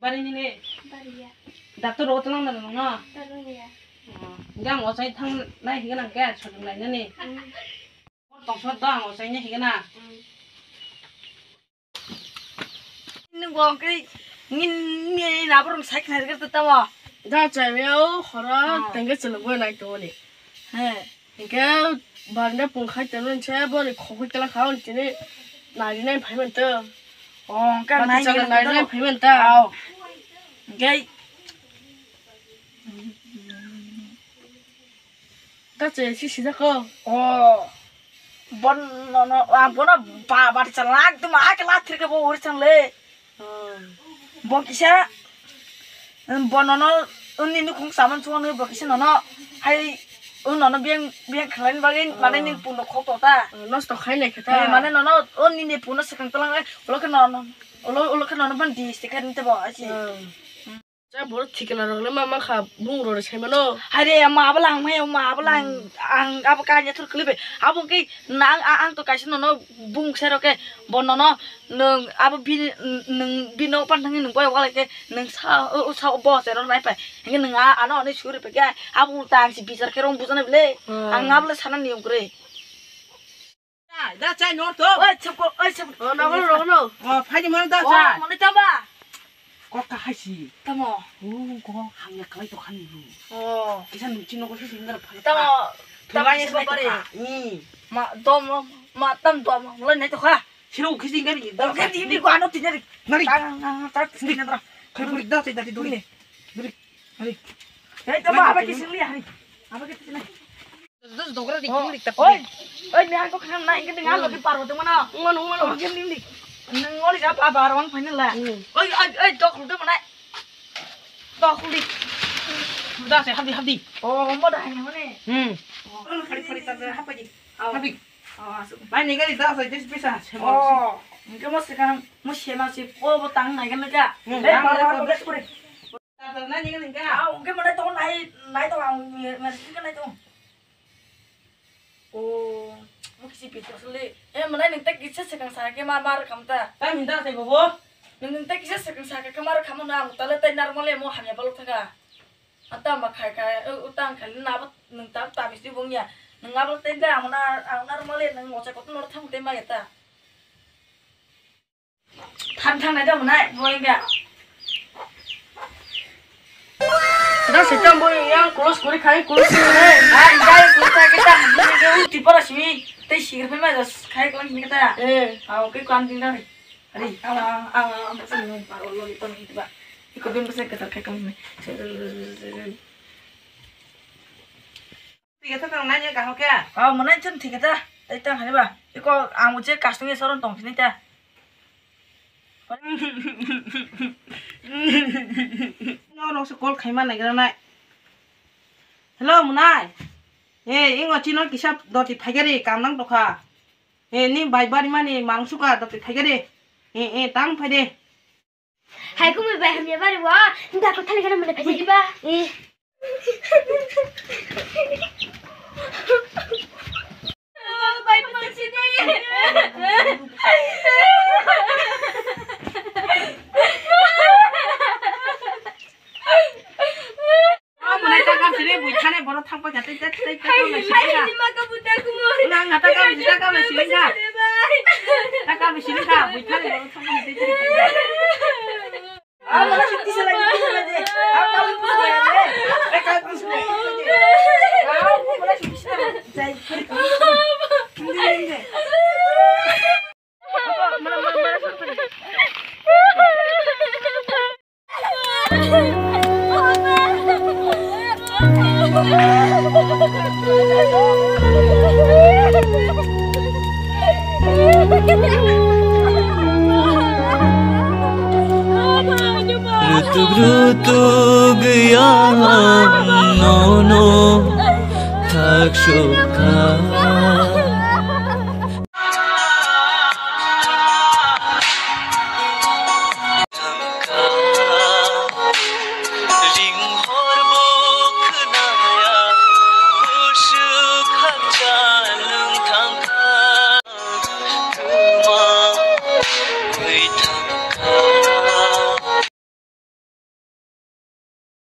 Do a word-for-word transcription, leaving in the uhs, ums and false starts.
Bari nini? Bari ya. Doctor rogo tlang na nang no? Tlang ya. Oh, jang osai thang nai higana ke sodung nai nani. Hmm. Tongso dang osai ni higana. Hmm. Nung gong kri ngin ni na borong sai khna ger ta wa. Da chai me o hora. Ah. Tengke chelo boy nai to ni. He. Hingke baranda pung khai tongmani se boni khogoi tela kha, hwn tini narinai phaiman ta. Oh, hingke narinai phaiman ta. Aw. Hingke ta che si sijak ko. Oh. Bon no no, ah, bono ba, ba, chalak, tu ma, ke la, thir ke bo, uri chang le. Bo kisa, um, bo nono, uni nukhung saman suan bo kisa nono, hai, un nono biang, biang khalai bagwi, mane ni puno khok to ta. Nosto khai lai khe ta. Eh, mane nono, uni ni puno sekang talang, eh, ulo khe nono, ulo, ulo khe nono ban di sticker ni te bo, asi. Hmm. Cha boro thikla rok le ma, ma kha bung rok sai mano. Hai re, ma abla ang mai, ma abla ang, ang abo kanya thur khli be. Abo ke nang, a-, ang to kaisa nono bung sai rok ke, bo nono Nwng abo bini, nwng bini nok pan thangwi nwng boyok walaikhe nwng sa, o, o sa, o bo se rok naipai. Hinkhe nwng a, ano ani suri paikhe abo ulta ang si bichar khe rong bujana bile. Hmm. Ang abo le sana niyom kwrwi. Da, da chai nor to. Oi, chapko, oi, chapko. Oh, nangol rok no. Oh, phaidi mano da chai. Oh, mani tamba. Kok kahai si. Tamo. Oh, ko hangya khlai to khani lu. Oh. Kisa nwng chino ko si singar phai. Tamo. Tamo. Ni. Ma, dom, ma, tam dom, lo nai to kha. Sino kisi ngari. Oke, di, di, ko ano tinjari. Nari. Tang, tang, tang, tang, tang. Khai puri da, da, da, duri. Duri. Hari. Hei, tamo, aba kisi li, hari. Aba kisi li. Dos dogra di, oh, kiri ta. Oi. Oi, ni ako kham na, ingke dengan lagi paro tu mana? Ngano, ngano. Oke, ni, ni. Ngori ja pa bar wang final la. Hmm. Oi, oi, oi, dok lu tu mana? Dok lu di. Da se, habdi, habdi. Oh, mo da hai mana? Hmm. Oh. Hari, hari, ta, ta, hapa ji. Aw. Habdi. Aw, asuk. Bai ni gari da sai des pisa. Oh. Engke mo sekarang mo sema si po bo tang nai kan ka. Hmm. Eh, tang mar nai mar kan. Tar tar nai ni kan ka. Aw, engke mana to nai nai to ang ni mer si kan nai to. Oh, mo kisi pito suli. Eh, mana neng tak kisa sekarang sa ke mar mar kam ta. Tam hinda sai bobo. Neng neng tak kisa sekarang sa ke mar kam na mo tale tai normal mo hamya balok thaka. Ata ma khai khai, o, o tang khai na ba nung ta ta misi bung ya. Nung abo tei ga amna, amna male nung ocha kotor nor thang tei ma ya ta. Tham tham na da mona, boy ga. Da se tam boy yang kulos kuri khai kulos kuri. Ai, ga kulos ta kita, ni ke uti para simi, tei sigir pe ma jas khai kon ni kita. Eh. Au ke kan din da. Ari, ala, ala, ala, sini, paro lo, itu, itu, ba. Iko bin, bisa, kita, kayak, kamu, sini. Tiga, tiga, nanya, kah, oke? Oh, mana, cun, tiga, ta. Tadi, tang, hari, ba. Iko, amu, cek, kasungnya, soron, tong, sini, ta. No, no, se call, khaima, nagira, nai. Hello, Munai. Eh, ingo, chino, kisap, doti, phaigari, kam, nang, tokha. Eh, ni bai bari mani mangsuka dati thaigade. Eh, eh, tang phaide. Hai kumui bai hamya bari wa. Nda ko thali kana mane phaide. Bujiba? Eh. Bai mangsi de. Omo nai ta gam sini, bui thani borok thang paikha, tei, tei, tei, tei, tei, sini kha. Nang ha ta gam, ta gam sini kha. Ta gam sini kha, bui thani borok thang paikha, tei, tei, tei. Ah, mana sih, tisa lagi, tisa lagi. Ah, kali tisa lagi. Eh, kali tisa lagi. Ah, mana sih, tisa lagi. Jai, kali tisa lagi. Rutuk rutuk yang nono tak suka.